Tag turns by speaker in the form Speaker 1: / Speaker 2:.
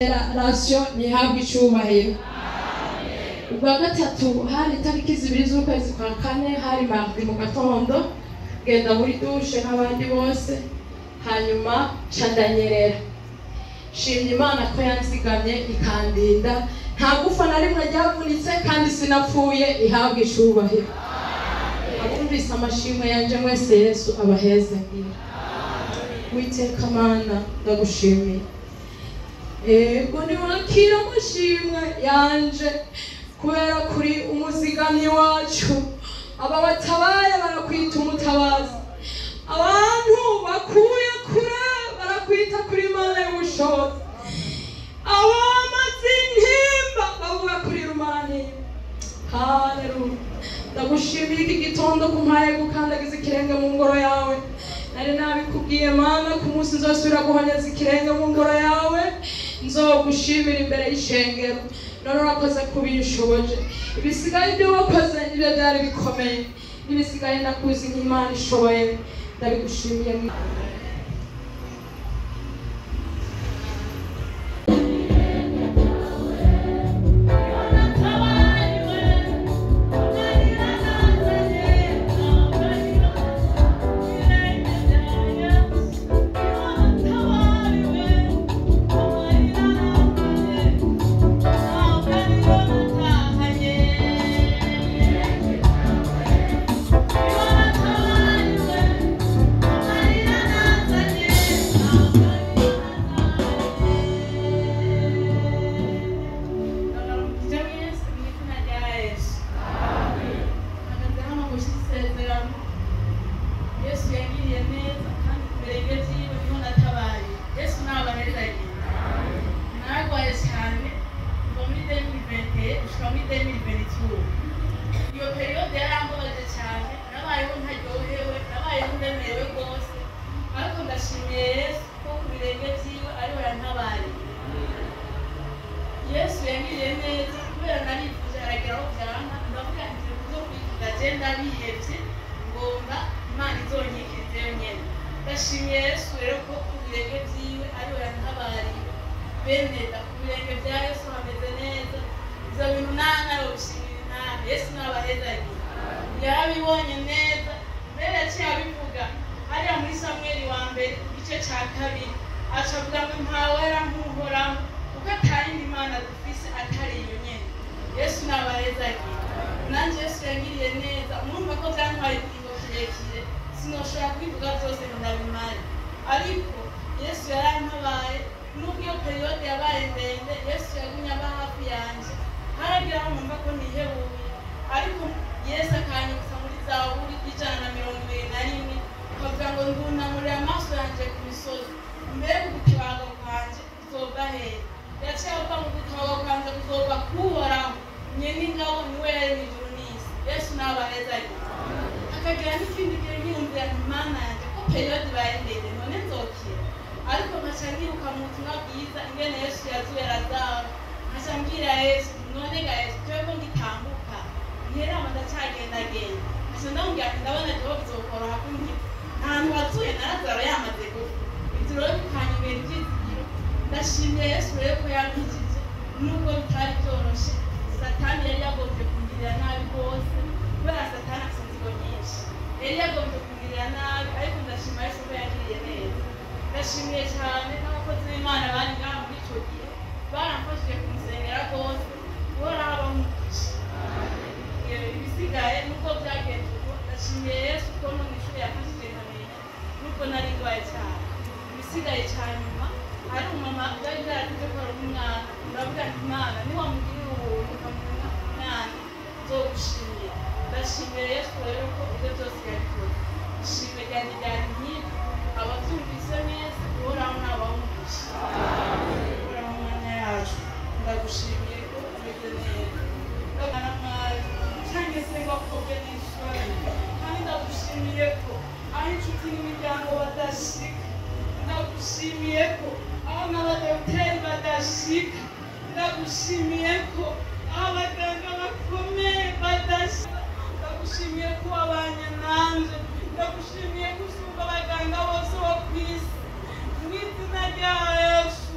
Speaker 1: Rasiyo ntihabwe icyubahiro. Ubwa gatatu hari itariki 2 z'ukwezi kwa kane, hari mardi mu gatondo, genda muri douche nk'abandi bose, hanyuma nca ndanyerera. Shimye Imana ko yanzigamye ikandinda, nta gufa na rimwe ryavunitse kandi sinapfuye, ihabwe icubahiro. Abumvise amashimwe yanje mwese, Yesu abahezagire. Witeka Mana, ndagushimiye. Ego, niwakira amashimwe yanje kubera kuri umuzigamyi wacu. Aba batabaye barakwita umutabazi, abantu bakuye kure barakwita kuri Mana y'ubushobozi, abamaze intimba bavuga kuri rumarantimba. Haleluya! Ndagushimiye iki gitondo kumpaye gukandagiza ikirenge mu ngoro yawe. Nari nabikubwiye Mana, ku munsi nzosubira guhonyeza ikirenge mu ngoro yawe nzogushimira imbere y'ishengero. None urakoze kubinshoboje. Ibisigaye, ibyo wakoze nibyo byari bikomeye, n'ibisigaye ndakuzi nk'Imana ishoboye. Ndabigushimiye.
Speaker 2: Ndabaramukije mwese mu izina rya Yesu. Mpagaze hano gushyira isezerano. Yesu yangiriye neza kandi ku birenge vyiwe niho natabaye. Yesu nabahezagiye. Naragwaye cyane kuva muri 2021 gushika muri 2022. Iyo période yarambabaje cyane, nabayeho ntaryohewe, nabayeho ndemerewe rwose. Ariko ndashimiye Yesu ko ku birenge vyiwe ariho yantabariye. Yesu yangiriye neza kubera narifuje, aragera aho byanka, ndavuga nti kuzo kwivuza je ndabihevye, ngomba Imana izonyikirize yonyene. Ndashimiye Yesu rero ko ku birenge vyiwe ariho yantabariye. Beneda, ku birenge vya Yesu hameze neza. Ivyo bintu nana yobishimira Imana. Yesu nabahezagiye. Yarabibonye neza mbere, yaciye abivuga hariya muri Samweli wa mbere igice ca 2, aca avuga ngo ntawera nk'Uhoraho, kuko atayindi Mana dufise atari iyo nyene. Yesu nabahezagiye. Nanje Yesu yangiriye neza. Murumva ko vyantwaye ikiringo kirekire, sinoshobora kubivuga vyose ngo ndabimare, ariko Yesu yarantabaye. Nubwo iyo période yabaye ndende, Yesu yagumye aba hafi yanje. Haragira aho numva ko nihebuye, ariko Yesu akanyibutsa muri Zaburi 121, akavuga ngo ndunamurira amaso yanje ku misozi, mbega ugutabarwa kwanje kuzova hehe? Yaciye avuga ngo ugutabarwa kwanje kuzova kuhoraho nyene ingabo, niwe yaremye ijuru n'isi. Yesu nabahezagiye. Hakagira n'ikindi gihe nkiyumvira nti Mana yanje, ko période ibaye ndende, none nzokira? Ariko nkaca nibuka mu butumwa bwiza ingene Yesu yazuye Lazaro, nkaca mbwira Yesu, none ga Yesu, jewe ko ngitambuka nterama, ndacagendagenda, nkaca ndamubwira ati ndabona jewe bizokoroha ko ngize ahantu wazuye na Lazaro yamaze gupfa. Ivyo rero bikanyongera ivyizigiro. Ndashimiye Yesu rero ko yankijije nubwo bitari byoroshe. Satani yari yagombye kungirira nabi rwose, kubera Satani afise inzigo nyinshi, yari yagombye kungirira nabi, ariko ndashima Yesu ko yangiriye neza. Ndashimiye cyane n'abakozi b'Imana bari ngaha muri ico gihe, baramfashije kumusengera rwose. Uhoraho abamugisha. Ibisigaye nubwo byagenze uko, ndashimiye Yesu ko no mw'ishuri yafashije nkamenya nubwo nari ndwaye cyane. Ibisigaye cya nyuma, hari umumama byari byaratinze ko aronka umwana. Ndavuga nti Imana niwamugirira ubuntu ukamuha umwana nzogushimira. Ndashimiye Yesu rero ko ibyo byose yabikoze. Ishimwe ryanjye ryari nk'ibyo. Ababyumvise mwese, Uhoraho nabahe umugisha. Uhoraho Mana yacu, ndagushimiye ko umeze neza, ndabona cyangwa se ngo akobwe n'isoni. Kandi ndagushimiye ko aho inshuti n'imiryango badashika, ndagushimiye ko aho n'abadogiteri badashika, ndagushimiye ko aho abaganga bakomeye badashika. Ndagushimiye ko wabanye nanje, ndagushimiye ko usumba abaganga bose bo ku isi, mu izina rya Yesu.